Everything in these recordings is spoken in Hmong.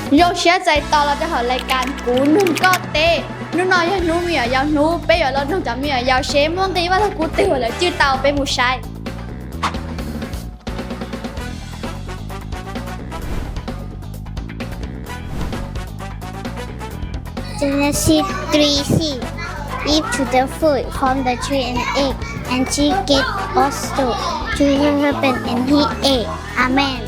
Zoo siab txais tos los rau hauv lais kas Kuv Nug Koj Teb. Hnub no yog hnub me nyuam yaus hnub, peb yuav los noog cov me nyuam yaus seb muaj nqi Vaj Lug Kub twg uas lawv cwj tau, peb mus saib. Genesis three six, Eve took the fruit from the tree and ate, and she gave also to her husband, and he ate. Amen.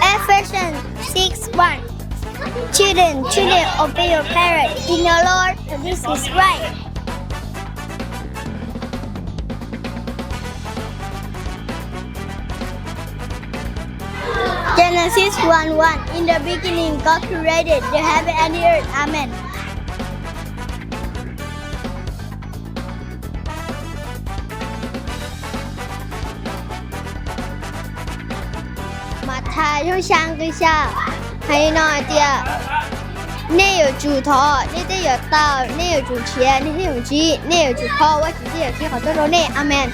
Ephesians six one. Children, children, obey your parents in the Lord, for this is right. Genesis one one. In the beginning, God created the heaven and the earth. Amen. Mathais xya nqi xya hais li no hais tias, nej yuav tsum thov, nej thiaj yuav tau; nej yuav tsum nrhiav, nej thiaj yuav ntsib; nej yuav tsum khob, Vajtswv thiaj yuav qhib qhov tuaj rau nej. Amen.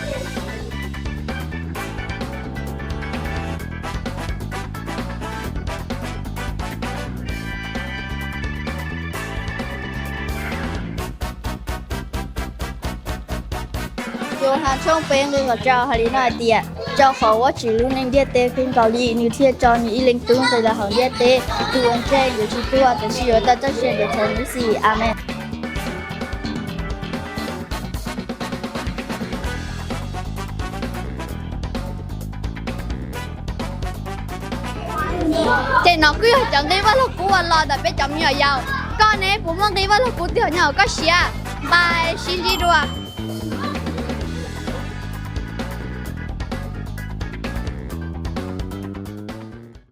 Yauhas tshooj peb nqi kaum rau hais li no hais tias, rau qhov Vajtswv hlub neeg ntiaj teb kawg nkaus li, nws thiaj tso nws ib leeg Tub nqis los hauv ntiaj teb, tus uas ntseeg yuav tsis tuag, tiam sis yuav tau txoj sia nyob rau mus ib txhis. Amen. Ces no kuj yog cov nqi Vaj Lug Kub uas los ntawm peb cov me nyuam yaus. Koj ne, puas muaj nqi Vaj Lug Kub twg nyob hauv koj siab? Npaj sib ntsib dua.